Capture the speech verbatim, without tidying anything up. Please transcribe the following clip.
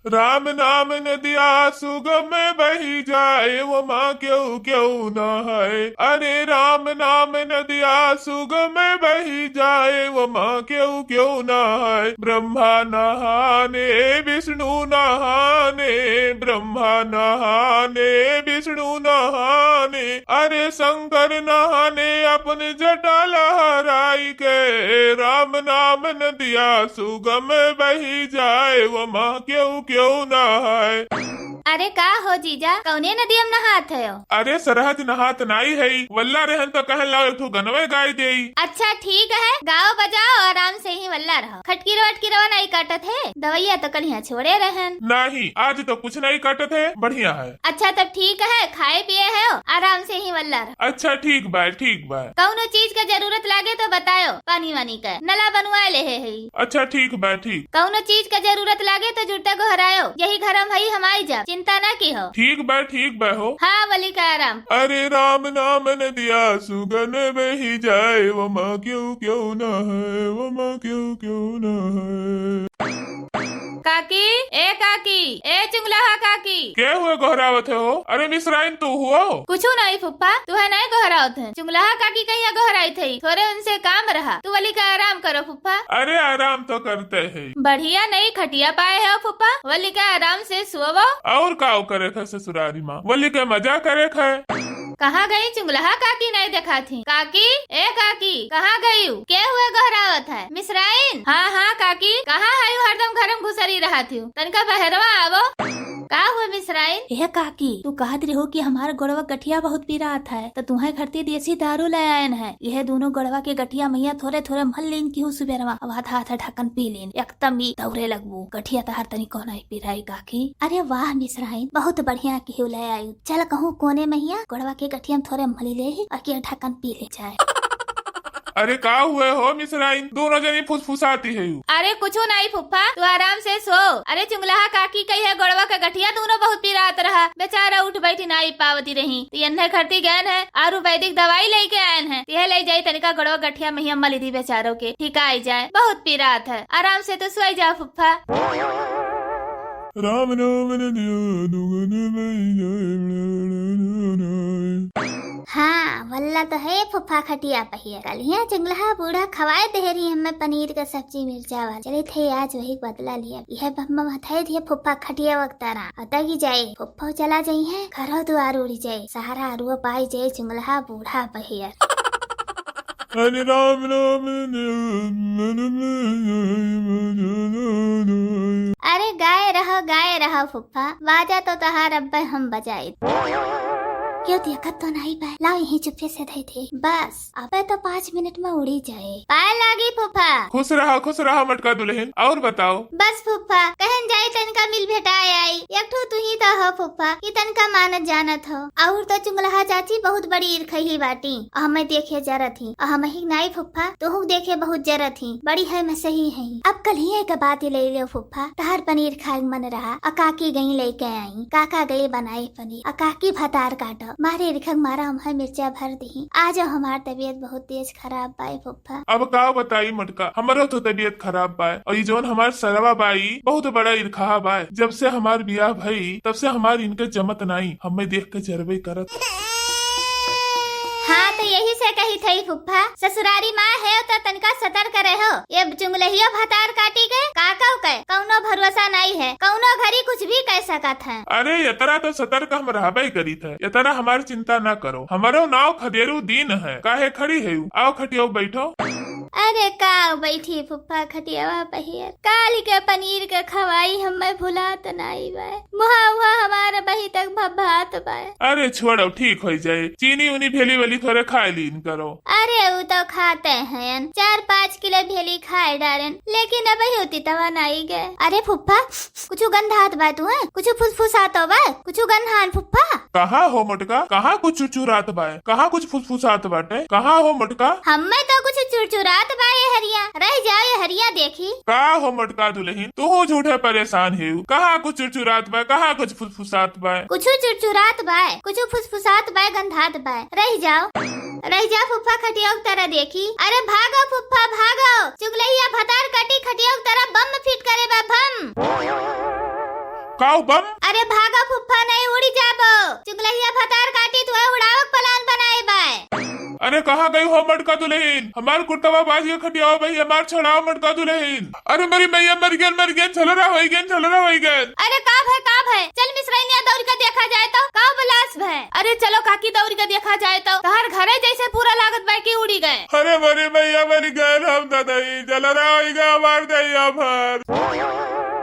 राम नाम नदिया सुगम बही जाए, वमा केहू केहू न है। अरे राम नाम नदिया सुगम बही जाए, वमा केहू केहू न है। ब्रह्मा नहाने विष्णु नहाने, ब्रह्मा नहाने विष्णु नहाने, अरे शंकर नहाने अपन जटा लहराई के। राम नाम नदिया सुगम बही जाए, वमा केहू केहू न है। अरे का हो जीजा, कौने नदिया में नहात हो? अरे सरहज नहात नाई है, वल्ला रहन तो कहन लाओ एक ठो गनवे गाय देई। अच्छा ठीक है, गाओ बजाओ, आराम से ही वल्ला रहो। खटकीरवा वटकीरवा नाई काटत है, दवाइया तो कल यहाँ छोड़े रहन। नहीं, आज तो कुछ नहीं काटत है, बढ़िया है। अच्छा तब ठीक है, खाए पिए है, आराम से ही वल्ला रहो। अच्छा ठीक बा, ठीक बा। कौनो चीज के जरूरत लागे तो बतायो, पानी वानी के नला बनवाए ले है, है। अच्छा ठीक बा, ठीक। कौनो चीज के जरूरत लागे तो जुरते गोहरायो, यही घर में हई, हम आई जाब, चिंता ना की हो। ठीक बा, ठीक बा हो। हाँ, वली का आराम। अरे राम नाम नदिया सुगन बही जाए, वमा केहू केहू न है, वमा केहू केहू न है। काकी, ए काकी, ए चुंगलहा काकी। के हुए गोहरावत है हो? अरे मिसराइन तू हुआ हो? कुछु नहीं फुफ्फा, तू है नहीं गोहरावत है। चुंगलहा काकी कहिया गोहराई थी, थोरे उनसे काम रहा। तू वली का आराम करो फुफ्फा। अरे आराम तो करते हैं। बढ़िया नई खटिया पाए है फुफ्फा, वली का आराम से सोवो। और का करे थे ससुरारी माँ, वली के मजा करे थे। कहाँ गई चुंगलहा काकी नहीं देखा थी? काकी, ए काकी, कहाँ गई? के हुए गोहरावत है? मिसराइन? हाँ, हाँ काकी, कहाँ है हरदम घर में घुसरी रहा थी? तनका बहरवा आवो। का हुए मिसराइन? ए काकी, तू कहत रहो कि हमार गोड़वा गठिया बहुत पिरात है, तो तुम्हें घर ती देसी दारू ले आयन है। यह दोनों गोड़वा के गठिया मैया थोरे थोरे मल लेन की हो सुबेरवा, अब हाथ हाथ ढक्कन पी लेन, एकदम ही दौरे लगबू। गठिया तहार तनी कौन है पिराई काकी? अरे वाह मिसराइन, बहुत बढ़िया की हो ले आयु। चल कहूँ कोने मैया गोड़वा के गठिया में थोरे मली ले ही, और के ढक्कन पी ले जाए। अरे का हुए हो मिसराइन, दोनों जनी फुसफुसाती है यू। अरे कुछु नहीं फुफ्फा, तू आराम से सो। अरे चुंगलहा काकी कही है गोड़वा का गठिया दोनों बहुत पिरात रहा, बेचारा उठ बैठी नाई पावती रही, तो यन्ने खरती गयन है, आयुर्वेदिक दवाई लेके आयन है, यह ले जाई तनिका गोड़वा गठिया मैया मली दी बेचारों के, ठीक आई जाए, बहुत पिरात है, आराम से तो सोई जा फुफ्फा। राम नाम न दियो दुगन बही जाए। हाँ, वल्ला तो है फुफा खटिया पहिया। कलिया चुंगलहा बूढ़ा खवाए दे रही हमें पनीर का सब्जी मिर्चा वाला। चले थे आज वही बदला लिया। यह बम्मा हथाई दिए फुफा खटिया वक्तारा। अतगी जाए, फुफा चला जाई है, घरो दुआर उड़ी जाए, सहारा अरुआ पाई जाए चुंगलहा बूढ़ा पहिया। हरे राम राम। अरे गाए रहो, गाए रहो फुफ्फा, बाजा तो तहार अब्बे हम बजाई। क्यों देखत तो नहीं बा? लाओ यहीं चुप्पे से धई दे। बस, अबे तो पाँच मिनट में उड़ी जाए। पाए लागी फुफ्फा। खुश रहा, खुश रहा मटका दुल्हन। और बताओ। बस फुफ्फा, कहन जाई तनका मिल भेटाए आई। एक ठो तू ही तो हो फुफ्फा, कि तनका मानत जानत हो। और तो चुंगलहा चाची बहुत बड़ी ईर्खही बाटी। अ हमें देखे जरत ही। अ हम ही नाई फुफ्फा, तोहू देखे बहुत जरत ही। बड़ी है मसही है। अब कलिया के बात ले लियो फुफ्फा, तहार पनीर खाए मन रहा, अ काकी गई लेके आई, काका गए बनाए पनीर, अ काकी भतार काटो, मारे रिखक मारा हम है मिर्चा भर दी। आज हमार तबीयत बहुत तेज खराब बाए फुफ्फा। अब का बताई मटका, हमरो तो तबीयत खराब बाए, और ई जौन हमार सरवा बाई बहुत बड़ा ईर्खा बाए। जब से हमार बियाह भई तब से हमार इनके जमत नाई, हमें देख के जरबे करत। हाँ, तो यही से कही थई फुफ्फा, ससुरारी माँ है तो तनका सतर्क रहो। ये चुंगलहियो भतार काटी के, काका के कौनो भरोसा नाई है, कौनो घड़ी कुछ भी कह सकत है। अरे, इतना तो सतर्क हम रहबे करी थे, इतना हमार चिंता ना करो। हमरो नाव खदेरू दीन है, काहे खड़ी है? आओ खटियो बैठो। अरे का बैठी फुफ्फा खटियावा पहियर, काल के पनीर के खवाई हमें भुलात नाई बाय। मुहा उहा हमार बही तक भभात बाय। अरे छोड़ो, ठीक हो जाए, चीनी उनी भेली वाली थोड़े खाए लीन करो। अरे उ तो खाते हैं, चार पाँच किलो भेली खाए डारेन, लेकिन अब ही उती तवा नाई गए। अरे फुफ्फा, कुछ गंधात बा तू है, कुछ फुसफुसात बा, कुछ गंधान फुफ्फा। कहाँ हो मोटका, कहाँ कुछ चुरचुरात बा, कहाँ कुछ फुसफुसात बाटे, कहाँ हो मोटका? हम्मे तो कुछ चुरचुरात बा ये हरिया, रह जाओ ये हरिया देखी। का हो मोटका दुल्हन, तू हो झूठे परेशान है, कहाँ कुछ चुरचुरात बा, कहाँ कुछ फुसफुसात बा? कुछ चुरचुरात बा, कुछ फुसफुसात बा, गंधात बा, रह जाओ। रह जा फुफ्फा खटिया के तरह देखी। अरे भागो फुफ्फा भागो, चुगलैया भतार कटी खटिया के तरह बम फिट करे बा बम। काउ बम? अरे भागा फुफ्फा, नहीं उड़ी जाबो। चुगलहिया भतार काटी तुहे उड़ावक plan बनाए बाय। अरे कहाँ गई हो मटका दुलहिन? हमार कुर्तवा बाज के खटियावा बही, हमार छड़ावा मटका दुलहिन। अरे मरी मैया, मर गेन, मर गेन, झलरा होई गेन, झलरा होई गेन। अरे का भय, का भय? चल मिसरैनिया दौड़ के देखा जाए तो, का बलास भय? अरे चलो काकी दौड़ के देखा जाए तो, तहर घरे जैसे पूरा लागत बाय कि उड़ी गए। अरे मरी मैया, मर गेन हम ददई, झलरा होई गए हमार दैया भर।